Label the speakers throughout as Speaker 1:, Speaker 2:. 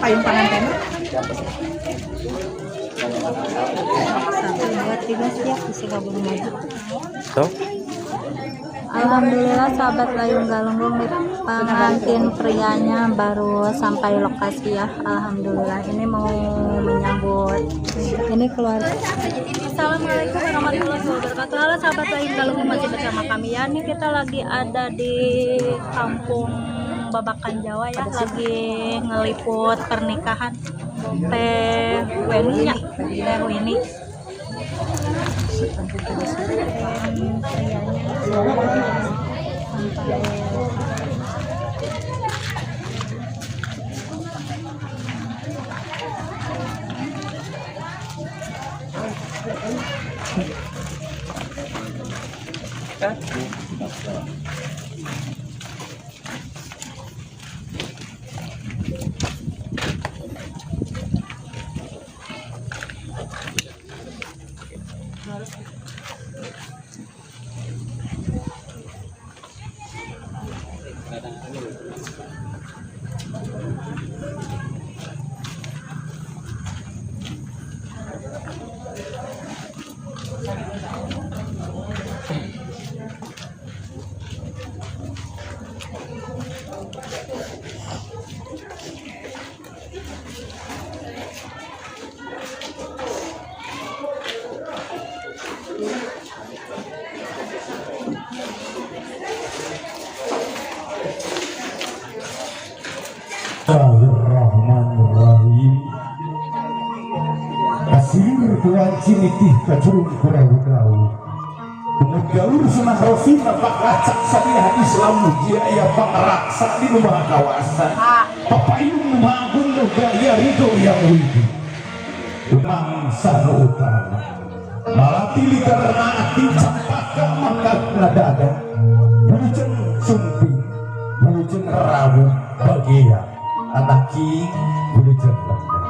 Speaker 1: Payung panganten.
Speaker 2: Satu, dua, tiga, siap, bisa kabur maju.
Speaker 3: Tuh.
Speaker 2: Alhamdulillah, sahabat Layung Galunggung, di pengantin prianya baru sampai lokasi ya. Alhamdulillah, ini mau menyambut ini keluarga. Assalamualaikum warahmatullahi wabarakatuh. Halo sahabat Layung Galunggung, masih bersama kami ya. Ini kita lagi ada di kampung Babakan Jawa ya, lagi ngeliput pernikahan Teh Weni ya, Teh Weni. Prianya sampai.
Speaker 4: Bismillahirrahmanirrahim. Kasir tuan cinitih kacurung kurau-kurau. Tumut galur sunah rosina pak lacak sabiah Islam jaya pangraksa di rumah kawasa. Papayung rumah agung gaya ridho yang widi. Mangsa nu utama. Malati likarna ati campaka maka nadada. Wilujeng sumping, wilujeng rawuh bagia anaki wilujeng lengkap.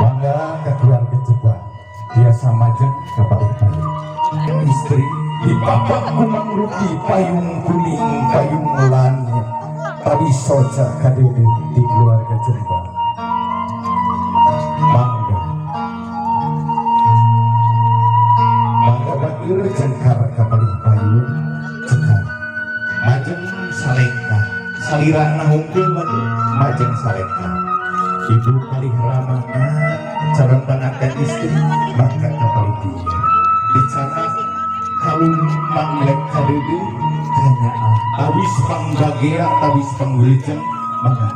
Speaker 4: Bangga ke keluarga Jepang biasa majeng ke Pak istri di papak kumang rupi payung kuning payung langit tadi soja kadede di keluarga Jepang. Mangga mangga bagir jengkar kapalih payung cekar majeng salengka salirana hungkul majeng salengka ibu palih ramana calon pengantin istri mangga kapalih dia bicara kalung manglek kadede kanyaah tawis pangbagea tawis panggulijeng mangga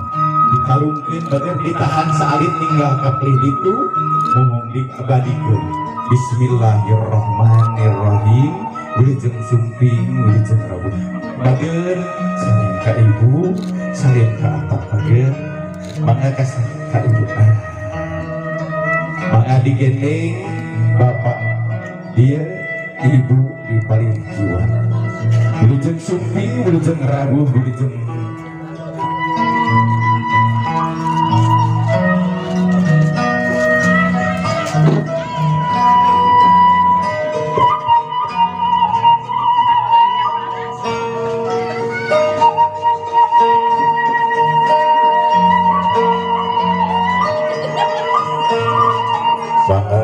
Speaker 4: dikalungkeun bager ditahan saalit ninggal kapalih ditu ngomong diabadikeun. Bismillahirrahmanirrahim. Wilujeng sumping wilujeng rawuh bager salim ka ibu salim ka atap bager mangga ka ibu, mangga digendeng bapak dia ibu di paling jiwa. Wilujeng sumping wilujeng rawuh wilujeng mangga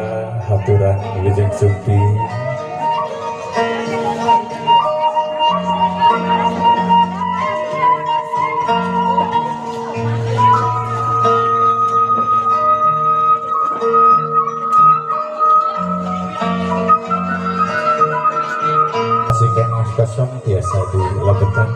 Speaker 4: haturan wilujeng sumping. Kosong biasa di labetan.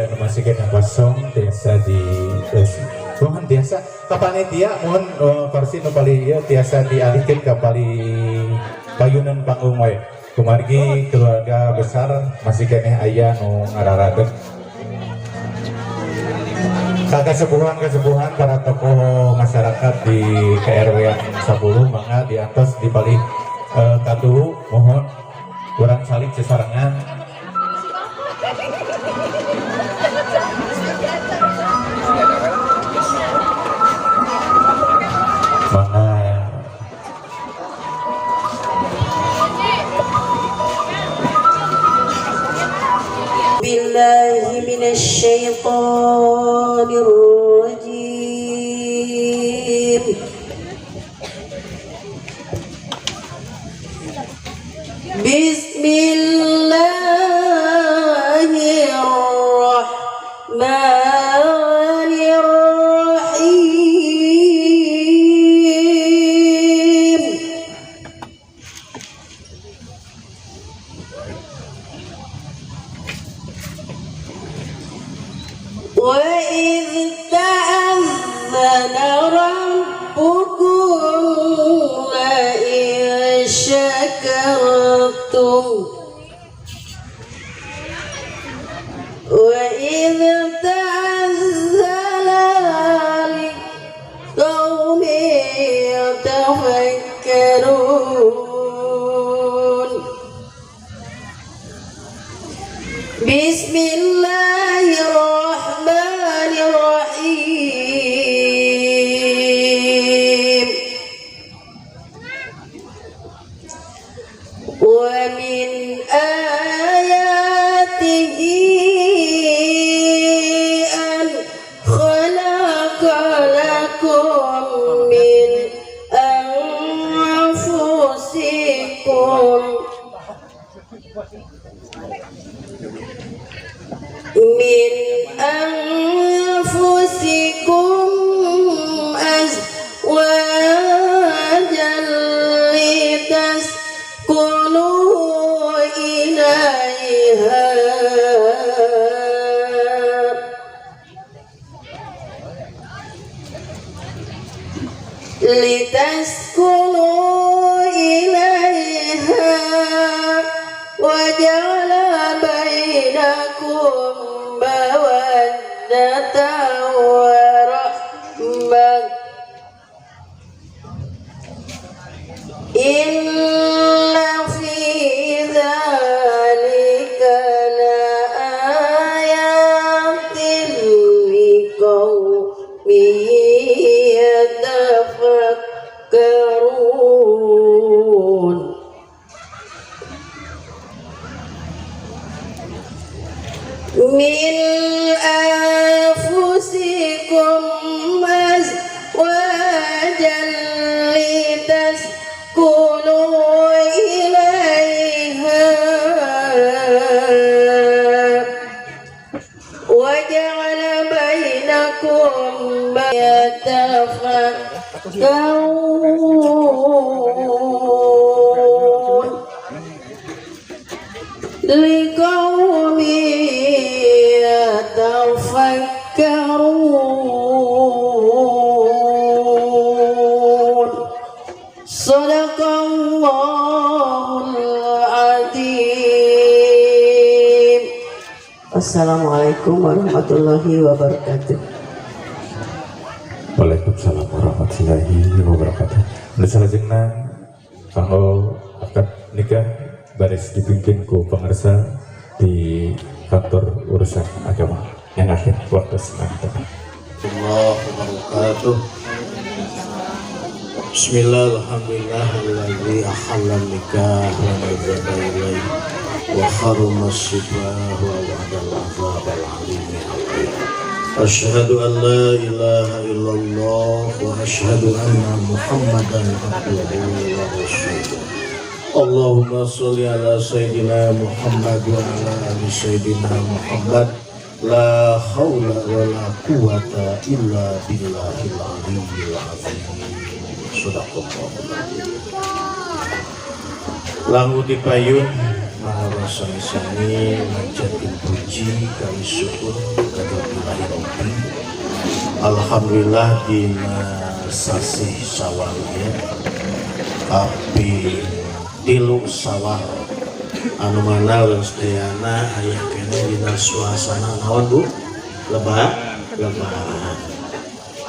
Speaker 4: Kursi anu masih kena kosong tiasa di mohon tiasa ka panitia, mohon kursi nu palih ieu tiasa dialihkeun ka palih payunan panggung we, kumargi keluarga besar masih keneh aya nu ngararadeg. Kasepuhan kesepuhan, para tokoh masyarakat di KRW 10, mangga diantos di palih katuhu. Mohon kurang saling sesarengan. Mangga.
Speaker 1: بالله من الشيطان الرجيم. بسم الله الرحمن الرحيم. وإذ تأذن ربكم لئن شكرتم، وإذ تأذن لقوم يتفكرون. بسم الله الرحمن الرحيم. ومن آياته أن خلق لكم من أنفسكم من أنفسكم أزواجا لتسكنوا إليها لتسكنوا إليها وجعل بينكم مودة ورحمة. إن في ذلك لآيات لقوم يتفكرون. من أنفسكم أزواجا لتسكنوا إليها وجعل بينكم يتفكرون لقوم يتفكرون. صدق الله العظيم. Assalamualaikum warahmatullahi wabarakatuh.
Speaker 4: Waalaikumsalam warahmatullahi wabarakatuh. Nu salajengna kanggo akad nikah baris dipimpin ku pangersa di kantor urusan agama yang akhir waktu senang.
Speaker 3: Allah wabarakatuh. Bismillah, alhamdulillah, alladzi ahalla nikah wa nazaba ilaihi wa harrama sibah wa wa'ada al-azab al-alim. Ashhadu an la ilaha illallah wa ashhadu anna Muhammadan abduhu wa rasuluh. Allahumma sholli ala sayyidina Muhammad wa ala ali sayyidina Muhammad. La haula wa la quwata illa billahil aliyyil azim. Sadaqallahul azim. Langgu di payun. Mangga sami-sami manjatkeun puji kali syukur ka Rabbi. Alhamdulillah, dina sasih Sawal ya, kaping 3 Sawal, anu mana urang sadayana aya keneh dina suasana naon, Bu? Lebaran.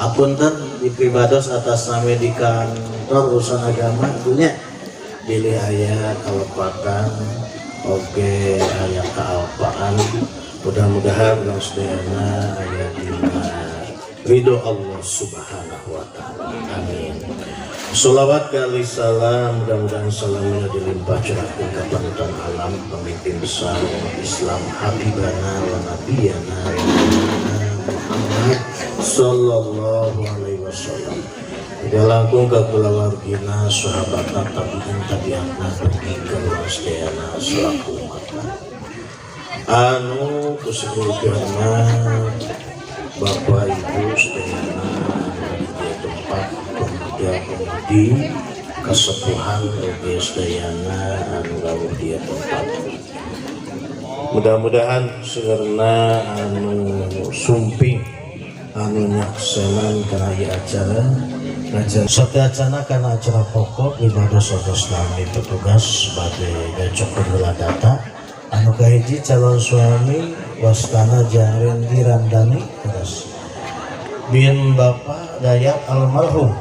Speaker 3: Apunten di pribados atas nami di kantor urusan agama dunia, bilih aya kalepatan oge aya kaalpaan. Mudah-mudahan urang sadayana aya dina ridho Allah Subhanahu wa Ta'ala, amin. Salawat kali salam mudah-mudahan salamnya dilimpah curahkan ke panutan alam, pemimpin besar umat Islam, Habibana wa Nabiyana wa Muhammad Sallallahu Alaihi Wasallam. Tidak langkung ke kulawargina, sahabatna, tabiin, tabiatna, pergi ke urang sadayana selaku umatna. Anu kusimul hormat Bapak Ibu sadayana di tempat, pemuda-pemudi, kesepuhan oge sadayana anu rawuh di tempat. Mudah-mudahan segerna anu sumping, anu nyaksenan kana ieu acara ngajar sateuacana kana acara pokok, limados atas nami petugas bade nyocokkeun heula data. Anu kahiji, calon suami wastana Jang Rendi Ramdhani, terus bin Bapak Dayat almarhum,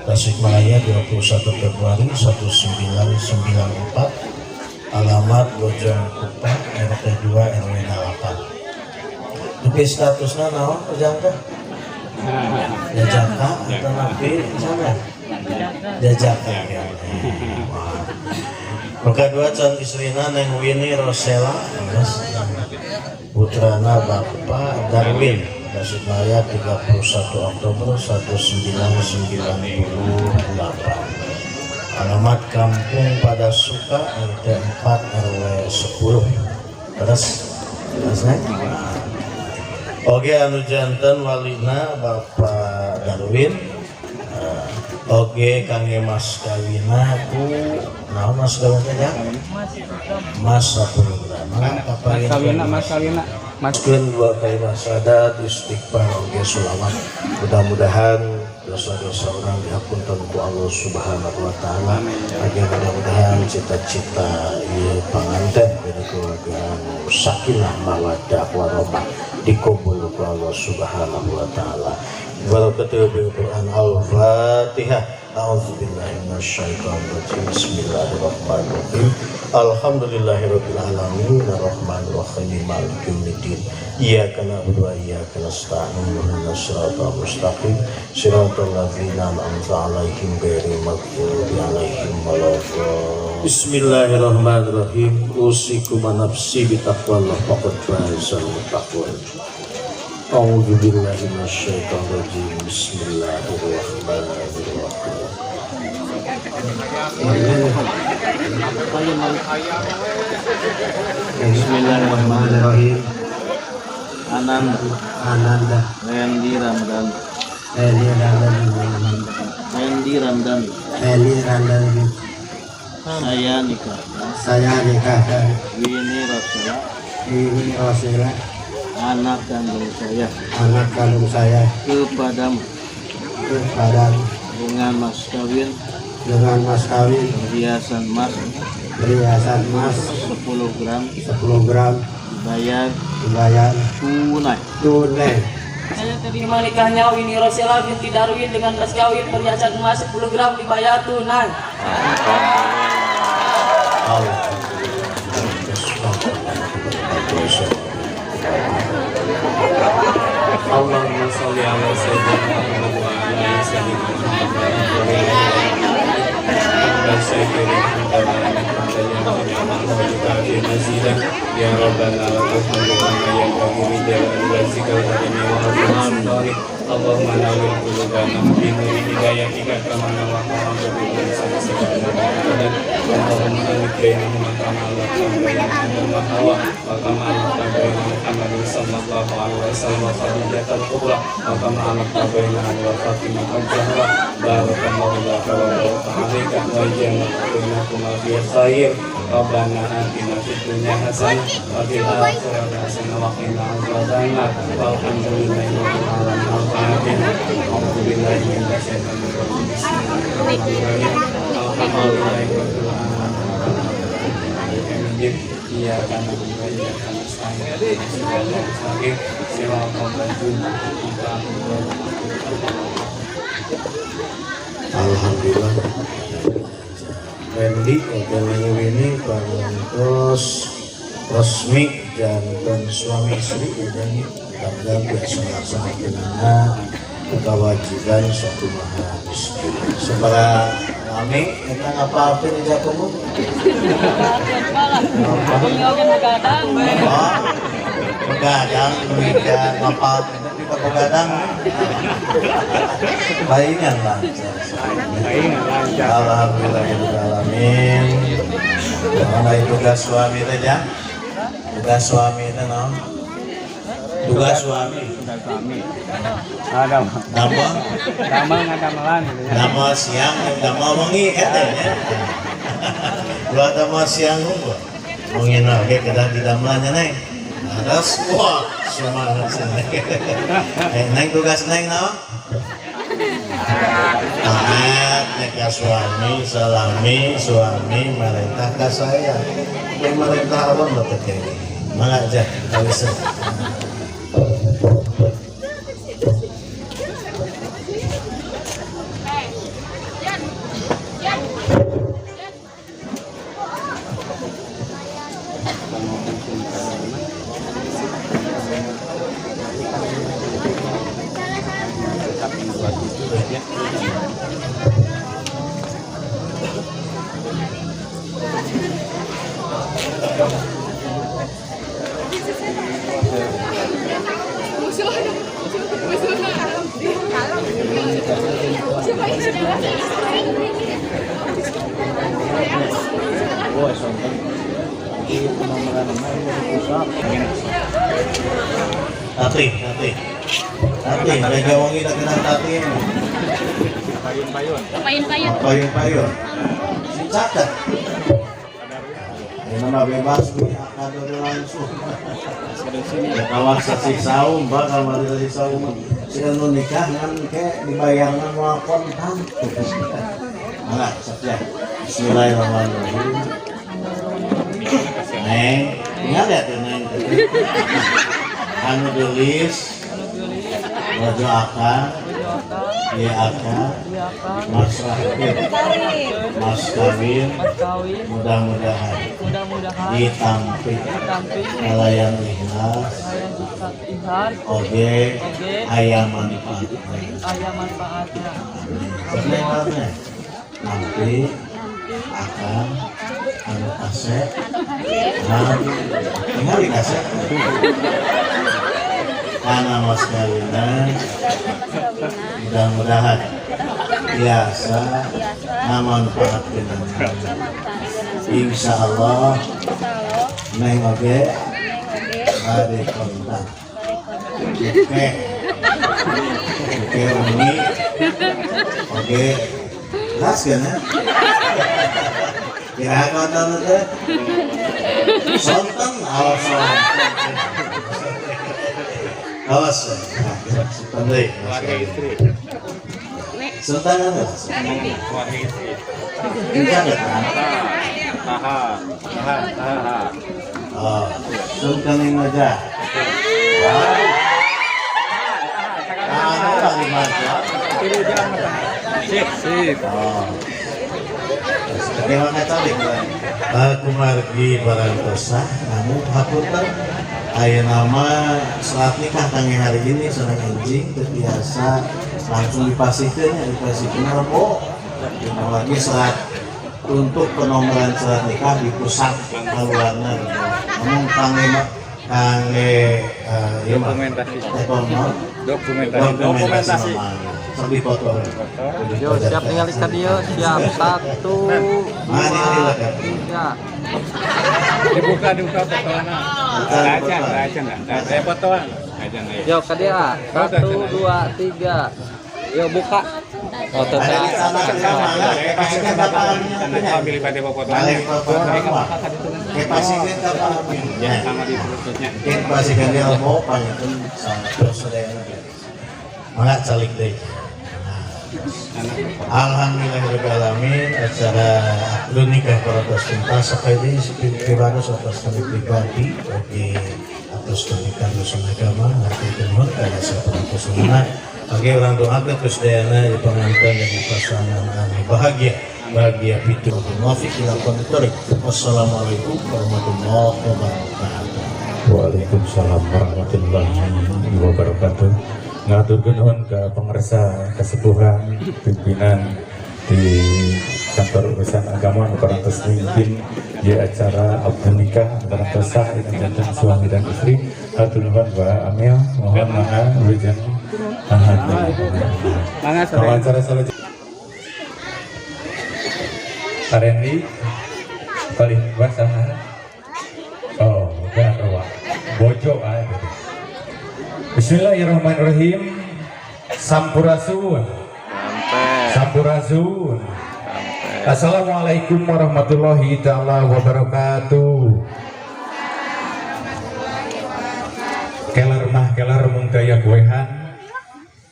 Speaker 3: Tasikmalaya, 21 Februari 1994, alamat Bojong Kupa RT 2 RW 8. Tapi statusnya naon, Ujang teh? Jajaka atau napi sana? Jajaka ya. Wah. Nu kadua, calon istrina Neng Winnie Rosella, putrana Bapak Darwin, Tasikmalaya, 31 Oktober 1998, alamat Kampung Padasuka RT 4 RW 10. Terus selesai. Oke, anu janten walina Bapak Darwin. Oke, kangge mas kawina ku naon mas kawina ya? Mas 10 gram.
Speaker 5: Mas kawina, mas kawina, mas.
Speaker 3: Maskeun dua kalimat syahadat, istighfar oge sholawat. Mudah-mudahan dosa-dosa orang dihapunten ku Allah Subhanahu wa Taala. Agar mudah-mudahan cita-cita ieu panganten dari keluarga anu sakinah mawaddah warahmah dikabul ku Allah Subhanahu wa Taala. Barakatul Quran. Al-Fatihah. A'udzubillahi minasyaitonir rajim. Bismillahirrahmanirrahim. Alhamdulillahirabbil alamin, arrahmanirrahim, maliki yaumiddin. Iyyaka na'budu wa iyyaka nasta'in. Ihdinas siratal mustaqim. Siratal ladzina an'amta 'alaihim ghairil maghdubi 'alaihim waladdallin. Bismillahirrahmanirrahim. Usikum wa nafsi bitaqwallah faqad fazal muttaqun. A'udzu billahi minasyaitonir rajim. Bismillahirrahmanirrahim.
Speaker 6: Bismillahirrahmanirrahim.
Speaker 7: Ananda.
Speaker 6: Ananda.
Speaker 7: Randy Ramdan.
Speaker 6: Eli Ramdhani.
Speaker 7: Randy Ramdhani.
Speaker 6: Eli Ramdhani.
Speaker 7: Saya nikahkan
Speaker 6: Saya nikahkan
Speaker 7: Winnie Rosella,
Speaker 6: Ini Rosella,
Speaker 7: anak kandung saya,
Speaker 6: anak kandung saya,
Speaker 7: kepadamu
Speaker 6: kepada
Speaker 7: dengan mas kawin
Speaker 6: dengan mas kawin
Speaker 7: perhiasan emas
Speaker 6: perhiasan emas
Speaker 7: 10 gram
Speaker 6: 10 gram
Speaker 7: dibayar
Speaker 6: dibayar
Speaker 7: tunai.
Speaker 6: Tunai.
Speaker 1: Saya terima nikahnya Winnie Rosella binti Darwin dengan mas kawin perhiasan emas 10 gram dibayar tunai.
Speaker 3: Alhamdulillah.
Speaker 5: Allahumma sholli ala sayyidina Muhammad wa ala ali sayyidina Muhammad. Ya Rabbana lakal hamdu kama yanbaghi li jalali wajhikal karim wa 'azimi sultanik. Allahumma nawwir qulubana bi nuri hidayatika kama nawwarta quluban. Allahumma alif bainahuma kama alafta baina Adam wa Hawa wa kama alafta baina Muhammadin sallallahu alaihi wasallam wa Khadijatul Kubra wa kama alafta baina Ali wa Fatimah al-Zahra. Barakallahu laka wa baraka alaika wa jama'a bainakuma fi khair. Rabbana atina fid dunya hasanah wa fil akhirati hasanah wa qina adzabannar. Walhamdulillahi rabbil alamin. Al-Fatihah. A'udzu billahi minasy syaithanir rajim. Bismillahirrahmanirrahim. Alhamdulillahi rabbil alamin. Iyyaka na'budu wa iyyaka nasta'in. Ihdinas siratal mustaqim. Siratal ladzina an'amta 'alaihim.
Speaker 3: Alhamdulillah. Wendy Oke ini parantos resmi janten suami istri dan mudah-mudahan biasa melaksanakan kewajiban sakumaha istri. Sabaraha lami kita ngapalkeun ijab kabul? Oh, begadang nikah ngapalkeun tapi begadang palingan lah. Alhamdulillah alamin. Mana tugas suami teh ya? Tugas suami teh naon? Tugas suami.
Speaker 7: Tugas suami. Ada.
Speaker 3: Damel.
Speaker 7: Damel ngadamelan gitu ya.
Speaker 3: Damel siang, damel wengi eta nya. Ulah damel siang unggul. Wengi oge kedah didamelannya neng. Terus wah semangat sih. Neng tugas neng naon? Taat ka suami salami suami merintah ka saya. Yang merintah apa mah teu kenging. Mangga aja bisa. Tati, tati. Tati, mereka wangi tak kenal tati ini.
Speaker 7: Payun-payun.
Speaker 8: Payun-payun.
Speaker 3: Payun-payun. Catat. Ini nama bebas nih, akan langsung. Kawan sasih saum, bakal mati sasih saum. Sila nu nikah ngan ke dibayarna moal kontan. Mangga, sok ya. Bismillahirrahmanirrahim. Neng, ingat ya tuh neng. Anu geulis, rojo akang, ieu akang, masrahkeun, mas kawin, mudah-mudahan ditampi kalayan ikhlas, oge aya manfaatna. Sebenarnya nampi akang anu kasep, tinggal di kasep. Karena mas kawinan mudah-mudahan biasa ngamanfaatkeun. Insya Allah neng oge bade kontak. Oke, oke wengi, oke keras kan ya? Kira kontan teh sonten awas sonten. Awas ya. Sultan deui.
Speaker 7: Keluarga istri.
Speaker 3: Sultan apa?
Speaker 7: Keluarga istri.
Speaker 3: Incan ya?
Speaker 7: Taha, taha, taha.
Speaker 3: Oh, Sultan yang aja. Ah,
Speaker 7: Sip, sip.
Speaker 3: Oh. Terima kasih. Kumargi parantosa, namun hapunten aya nama saat nikah kangge hari ini sareng enjing teu biasa langsung dipasihkeun nya, dipasihkeun rebo. Apalagi saat untuk penomoran surat nikah di pusat kaluarna. Namun kangge Kangge ieu mah
Speaker 7: Dokumentasi.
Speaker 3: Dokumentasi.
Speaker 7: Dokumentasi.
Speaker 3: Dokumentasi. Sok dipoto.
Speaker 8: Yo, siap ningali ka dieu, siap. Satu, dua, tiga.
Speaker 7: Dibuka, dibuka fotoana. Acan, acan, acan. Saya fotoan. Acan, ayo.
Speaker 8: Yo, ka dieu. Ah. Satu, dua, tiga. Yo, buka. Oh,
Speaker 3: Ada
Speaker 8: tetap.
Speaker 3: di sana mangga pasikeun ka Pak Amin.
Speaker 7: Ambil pada fotoannya.
Speaker 3: Balik ke pasikeun ka Pak Amin.
Speaker 7: Ya, sama di perutnya.
Speaker 3: Pasikeun dia mau panggilkeun sadayana. Mangga calik deui. Alhamdulillahirabbil alamin, acara akad nikah parantos tuntas. Sakali pribados atas kami pribadi oge atas pernikahan urusan agama ngaturkeun nuhun kana saperantosna. Oke, urang doakeun sadayana di pengantin dan pasangan anu bahagia bahagia pitu muwafiq ila aqwamit thoriq. Wassalamualaikum warahmatullahi wabarakatuh.
Speaker 4: Waalaikumsalam warahmatullahi wabarakatuh. Ngaturkeun nuhun ke pangersa kesepuhan pimpinan di kantor urusan agama nu parantos mimpin di acara akad nikah parantos sah dengan janten suami dan istri. Hatur nuhun, Pak Amil, mohon mangga wilujeng. Alhamdulillah.
Speaker 7: Mangga sadayana.
Speaker 4: Wawancara selanjutnya. Pak Randy, paling saha? Oh, garwa. Bojo ah gitu. Bismillahirrahmanirrahim. Sampurasun. Sampurasun. Assalamualaikum warahmatullahi taala wabarakatuh. Keler mah keler mung daya kuehan.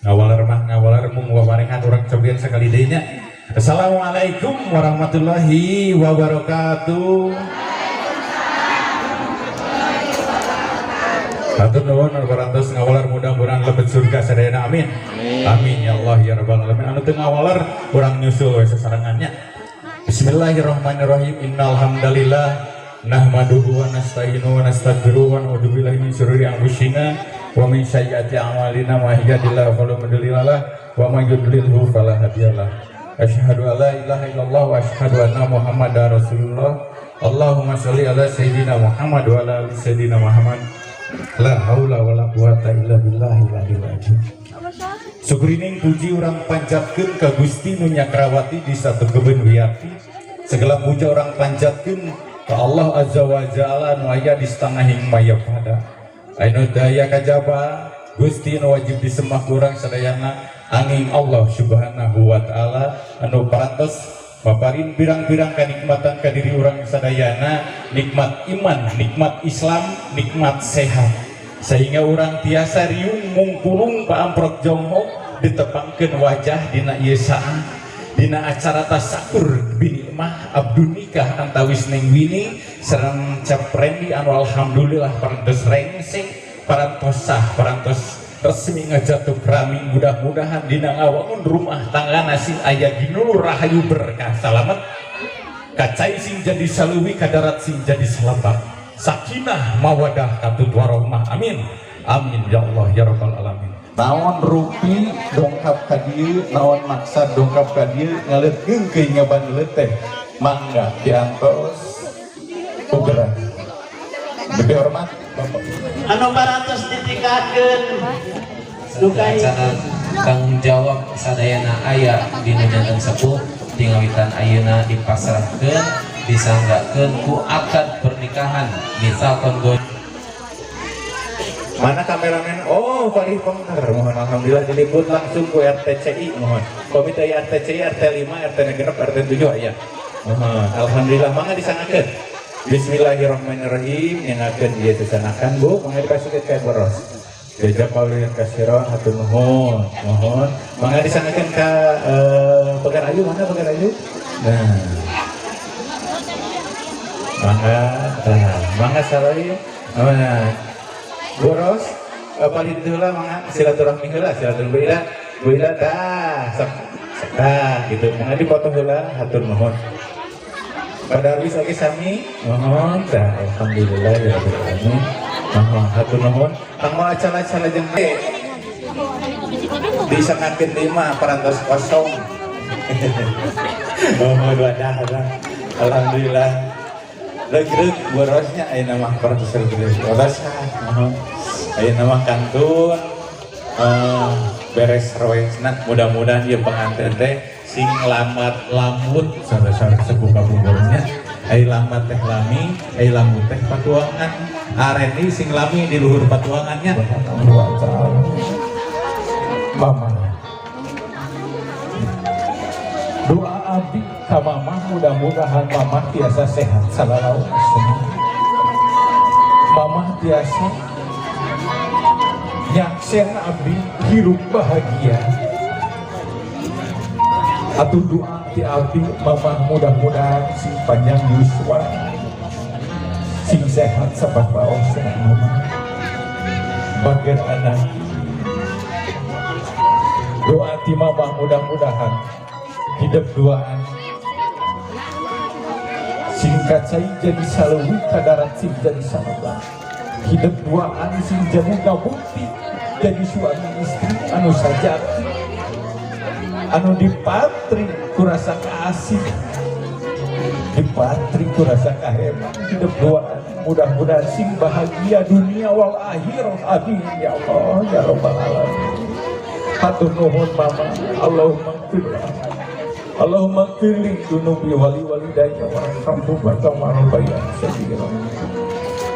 Speaker 4: Ngawaler mah ngawaler mung wawarengan, urang cobian sekali deui nya. Assalamualaikum warahmatullahi wabarakatuh. Hatur nuhun anu parantos ngawaler, mudah-mudahan lebet surga sadayana, amin. Amin ya Allah ya rabbal alamin. Anu teu ngawaler urang nyusul we sasarengannya. Bismillahirrahmanirrahim. Innal hamdalillah nahmaduhu wa nasta'inuhu wa nastaghfiruh wa na'udzu billahi min syururi anfusina wa min sayyiati a'malina, may yahdihillahu fala mudhillalah wa may yudlilhu fala hadiyalah. Asyhadu an la ilaha illallah wa asyhadu anna Muhammadar Rasulullah. Allahumma sholli ala sayyidina Muhammad wa ala ali sayyidina Muhammad. La haula wala quwata illa billahil aliyil azim. Syukurining puji urang panjatkeun ka Gusti nu nyakrawati di satu kebun wiyati. Segala puja urang panjatkeun ka Allah Azza wa Jalla nu aya di setengahing mayapada. Anu daya kajaba Gusti nu wajib disembah urang sadayana angin Allah Subhanahu wa taala anu parantos paparin pirang-pirang kanikmatan ka diri urang sadayana, nikmat iman, nikmat Islam, nikmat sehat, sehingga urang tiasa riung mungkulung paamprok jonghok ditepangkeun wajah dina ieu saat dina acara tasakur binikmah abdu nikah antawis Neng Wini sareng Cep Randy anu alhamdulillah parantos rengseng, parantos sah, parantos resmi ngajatuh rami. Mudah-mudahan dina ngawangun rumah tangga nasi aya ginulur rahayu berkah salamet, kacai sing jadi saluwi, kadarat sing jadi salembak, sakinah mawadah katut warohmah, amin amin ya Allah ya rabbal alamin.
Speaker 9: Naon rupi dongkap ka dieu, naon maksad dongkap ka dieu, ngaleutkeun keingaban teh, mangga diantos ugeran. Lebih hormat Bapak.
Speaker 1: Anu parantos ditingkahkeun duka.
Speaker 5: Acara tanggung jawab sadayana aya dina janten sepuh tingawitan ayeuna dipasrahkeun, disanggakeun ku akad pernikahan misalkan go.
Speaker 4: Mana kameramen? Oh, Pak Pengker. Mohon, alhamdulillah diliput langsung ku RTCI, mohon. Komite RTCI, RT 5, RT 6, RT 7 ya. Mohon. Alhamdulillah mangga disanggakeun. Bismillahirrahmanirrahim. Nyangakeun ieu sesanakan, Bu, mangga dipasikeun ka boros. Jajak paulin kasiron hatur nuhun. Mohon. Mangga disanggakeun ka Pegar Ayu, mana Pegar Ayu? Nah. Mangga, nah, mangga salai. Nah, boros paling heula mangga silaturahmi heula, silaturahmi Bu Ida. Bu Ida tah, sok sok tah gitu. Mangga dipoto heula, hatur nuhun. Pak Darwis lagi sami, mohon tah, alhamdulillah ya rabbil alamin. Mohon hatur nuhun. Kanggo acara-acara jeung disangakeun deui mah parantos kosong. Mohon wadah, alhamdulillah.
Speaker 9: Reug-reug borosnya ayeuna mah parantos reug-reug. Boros ah, ayeuna mah kantun beres roesna. Mudah-mudahan ieu pengantin teh sing lamat lamut saudara-saudara sepuh kapungkurnya. Ai lamat teh lami, ai lamut teh patuangan. Arendi sing lami di luhur patuangannya.
Speaker 4: Mama, doa abdi ka mama, mudah-mudahan mama tiasa sehat salalawas, mama tiasa nyaksen abdi hirup bahagia. Atau doa ti abdi, mama mudah-mudahan sing panjang yuswa, sing sehat sapapaos mama, bagian anak. Doa ti mama, mudah-mudahan hidup duaan sing kacai jadi saleuwi kadarat, sing jadi salebah. Hidup duaan sing jadi ngabukti jadi suami istri anu sajati, anu dipatri ku rasa kasih, dipatri ku rasa kahemat. Hidup duaan mudah-mudahan sing bahagia dunia wal akhir. Amin ya Allah ya Rabbal alamin. Hatur nuhun, mama. Allahumma ighfir, Allahumma ighfirli dzunubi wali walidayya warhamhuma kama rabbayani shaghira.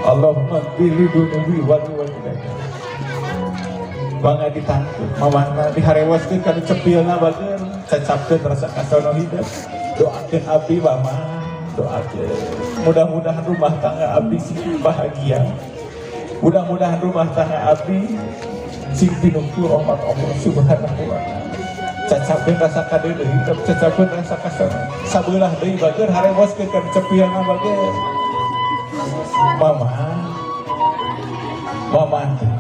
Speaker 4: Allahumma ighfirli dzunubi wali walidayya. Mangga ditangkep mamahna, diharewoskeun kana cepilna, bager cacapkeun rasa kasono hidup. Doakeun abdi, mama, doakeun mudah-mudahan rumah tangga abdi sing bahagia, mudah-mudahan rumah tangga abdi sing pinuh ku rahmat Allah Subhanahu wa Ta'ala. Cacapkeun rasa kadeudeuh hidup, cacapkeun rasa kasono. Sabelah deui, bager, harewoskeun kana cepilna, bager. Mama, mama teh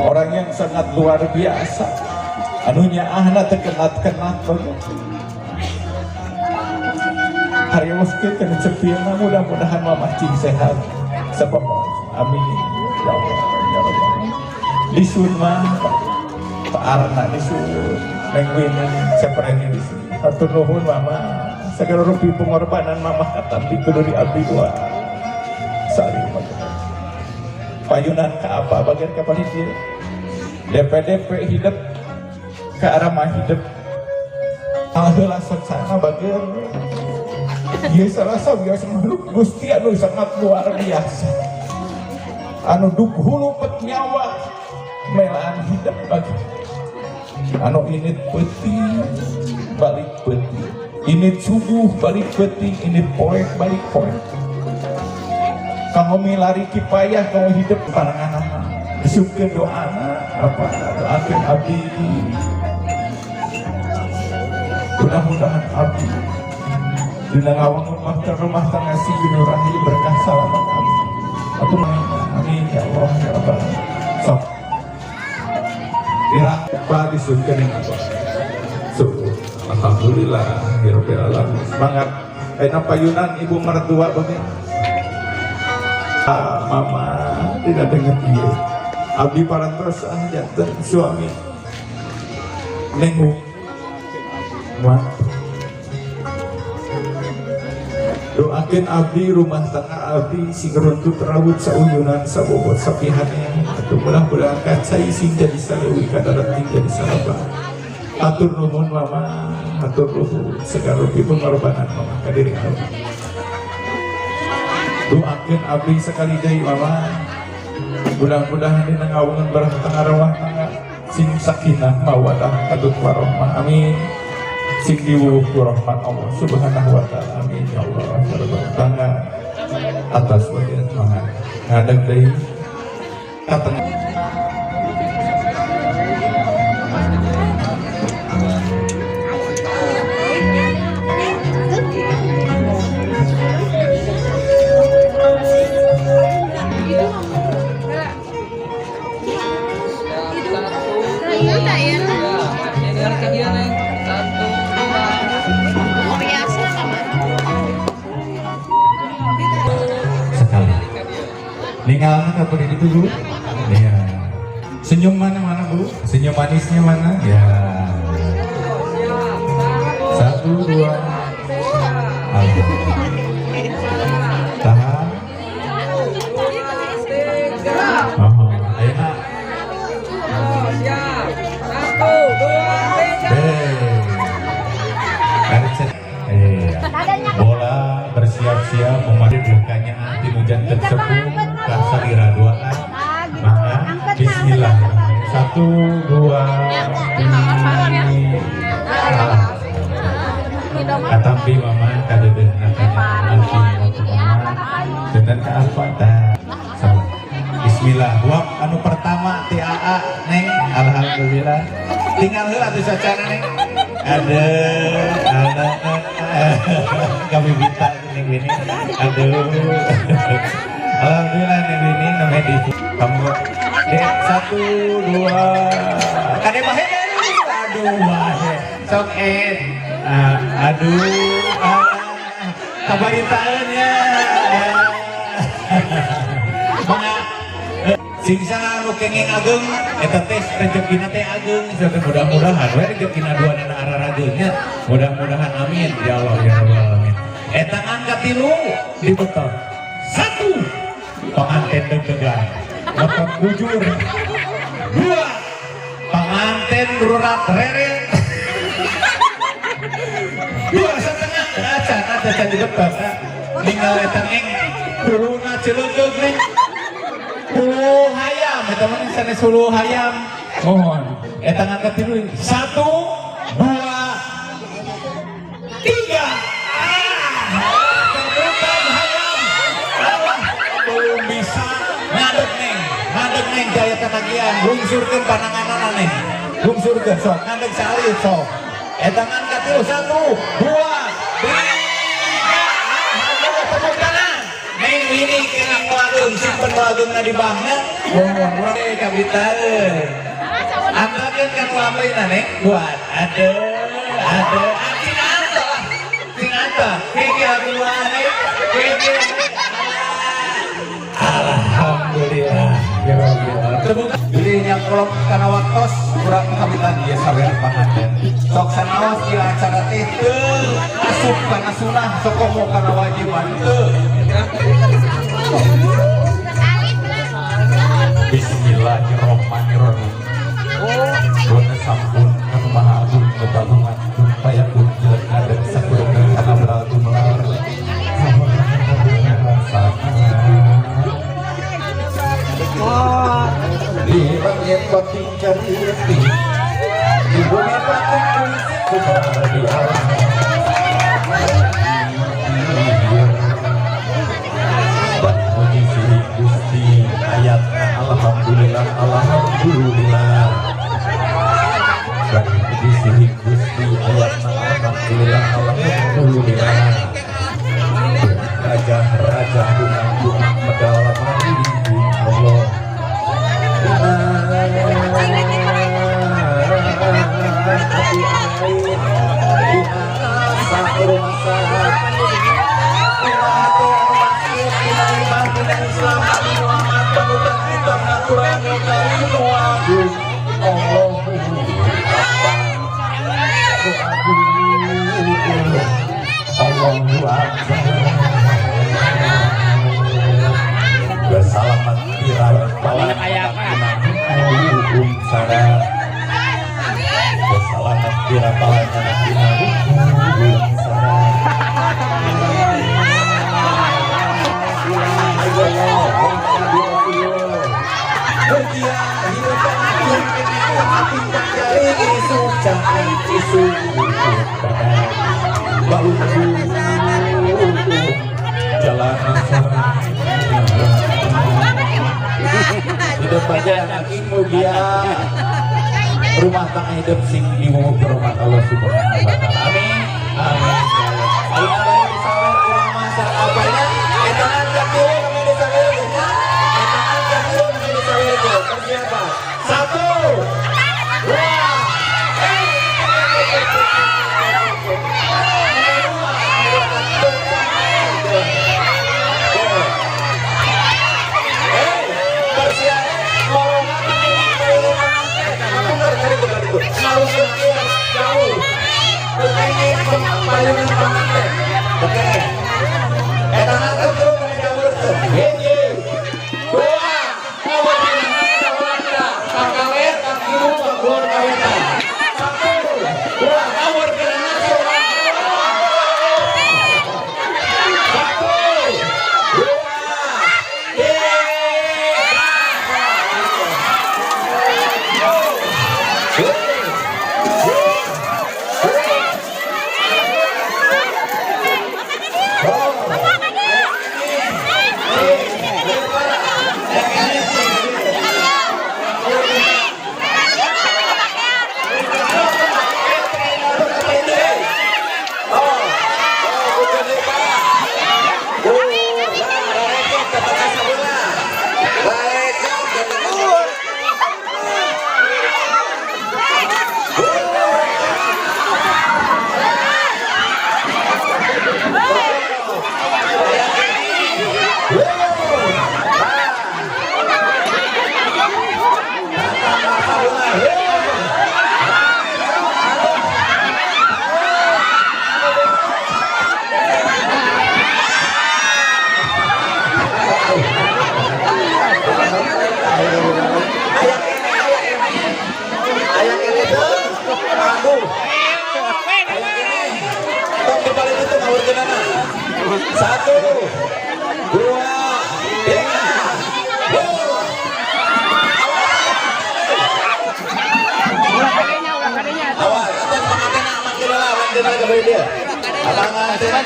Speaker 4: orang yang sangat luar biasa, anu nyaahna teu kenat-kenat bager. Harewoskeun kana cepilna, mudah-mudahan mama cing sehat sabab. Amin ya Allah ya Rabbal. Lisun mah Pak Arna, lisun Neng Wini sepreni lisun. Hatur nuhun, mama, segala rupi pengorbanan mama katampi kudu di abdi doa salim. Payunan ke apa bagian ke panitia DPDP hidup ke arah mah hidup. Alhamdulillah sana bagian. Ieu salah sawios makhluk Gusti anu sangat luar biasa, anu duk hulu pet nyawa melaan hidup bagi anu ini peuting balik peuting, ini subuh balik peuting, ini poek balik poek, kanggo milari kipayah, kanggo hidup parangan. Disupkeun doana apa, doakeun abdi, mudah-mudahan abdi dina ngawangun rumah tangga sing binurahi berkah salamat. Amin. Atur, amin ya Allah ya Rabbal alamin. Sok Ira disunkeun yang apa? So, alhamdulillah ya rabbil alamin. Semangat. Ayeuna payunan ibu mertua bagaimana? Ah, mama tidak dengar dia. Abdi parantos ah janten suami. Neng Ma. Doakeun abdi rumah tangga abdi sing runtut rawut sauyunan sabobot sapihane. Atuh mudah-mudahan kacai sing jadi saleuwi kadarat sing jadi salabah. Hatur nuhun, mama, hatur nuhun segala rupi pengorbanan mama ka diri abdi. Doakeun abdi sekali deui, mama. Mudah-mudahan dina ngawangun barah tangga rumah tangga sing sakinah mawadah katut warahmah. Amin. Sing diwuh ku rahmat Allah Subhanahu wa Ta'ala. Amin ya Allah ya Rabbal tangga atas bagian semangat. Ngadeg deui ka tengah.
Speaker 1: Satu, dua. Tinggal ke dia, Neng. Satu, dua.
Speaker 9: Sekali. Ninggalna ka itu, Bu? Iya. Senyum mana mana, Bu? Senyum manisnya mana? Ya. Satu, dua. Tahan. Oh, ayeuna.
Speaker 1: Siap. Satu, dua, tiga.
Speaker 9: Iya. Bola bersiap-siap memasuki bukanya ti nu janten sepuh ka salira duaan. Maka bismillah. Satu, dua, tiga. Katampi mama kadeudeuhna kanya laki waktu mama janten ka apa tah. Bismillah. Wap anu pertama ti AA Neng, alhamdulillah. Tinggal heula atuh sacana, Neng. Ada ada kami minta Neng Wini. Aduh. Alhamdulillah, Neng Wini namanya di kamu. Dek, satu, dua. Kade bahe, aduh bahe. Sok et. Ah, aduh. Ah, kabaritaeun ya. Mangga sing saha nu kenging ageng eta teh rezekina teh ageng. Mudah-mudahan we rezekina duanana ararageung nya, mudah-mudahan, amin ya Allah ya Rabbal alamin. Eta ngan katilu dibetot. Satu, pengantin deg-degan ngotot bujur. Dua, pengantin rurat reret 2,5 acan acan dibetot. Ninggal eta neng huluna celegeug, neng, hulu hayam eta mah, sanes hulu hayam. Mohon, eta ngan katilu. Satu, dua, tiga. Ah, kebutan hayam. Alah, belum bisa ngadeg, neng, ngadeg, neng. Jaya tenagian lungsurkeun pananganana, neng, lungsurkeun. Sok ngadeg salib, sok. Eta ngan katilu. Satu, dua, tiga. Alhamdulillah, tepuk tangan. Neng Wini kena wagung, simpen wagungna di banknya. Mohon urang kabitaeun. Angkakeun kan wapeuna, neng, buat ada ada. Ah, cing anta lah, cing anta keke atuh, neng, keke. Alhamdulillah ya Rabbil alamin. Tepuk. Bilih nyakolok kana waktos urang kabitan ieu sawer panganten. Sok sanaos ieu acara teh teu asup kana sunah, sok komo kana wajiban teu. Bismillahirrahmanirrahim. Guna sampun anu maha agung kebagungan kun payakun jelek ngadeg sakureun kana beral gumelar. Di langit pating cariti, di bumi pating kubar di alam. Puji sih Gusti ayatna, alhamdulillah, alhamdulillah. Puji sih Gusti ayatna, alhamdulillah, alhamdulillah. Raja raja bunga bunga medal mari Allah. Allahu Akbar. Bersalamat dirawat hukum sana. Bersalamat dirapalan dina hukum sana. Jalan hidup aja aking mugia rumah tangga hidup sing diwuwuh rahmat Allah Subhanahu wa taala. Amin. Amin. Ayeuna bari disawer urang mah sareng apana? Eta ngan katilu nu disawer nya. Eta ngan katilu nu disawer. Persiapan. Satu, dua, jauh.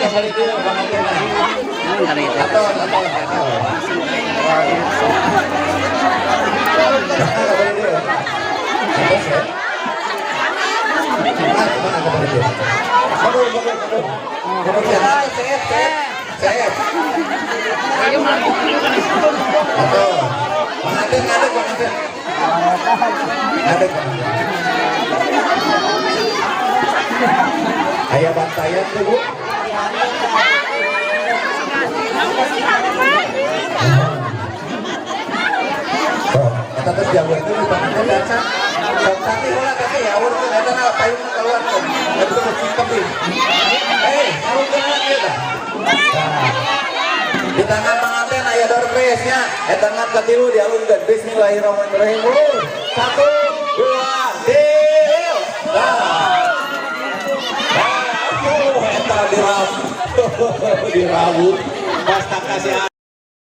Speaker 9: Ka balik dieu pangantenna. Atos, atos, atos. Mangga ka balik dieu. Atos ya. Ah, kemana ka balik dieu? Mundur, mundur, mundur. Mundur ya. Seep, seep, seep. Atos. Pengantin ngadeg, pengantin. Ngadeg, pengantin. Aya bantayan tuh, Bu. Oh, eta geus diawurkeun di panganten dacan. Sok tati heula tati awurkeun eta na payungna keluarkeun. Eta geus cingkem deui. Eh, awurkeun heula kieu tah. Nah. Di tangan pengantin aya door prize nya. Eta ngan katilu dialungkeun. Bismillahirrahmanirrahim. 1, 2, 3. Nah. Nah, eta dirawu. Dirawu. Pas tak kasih.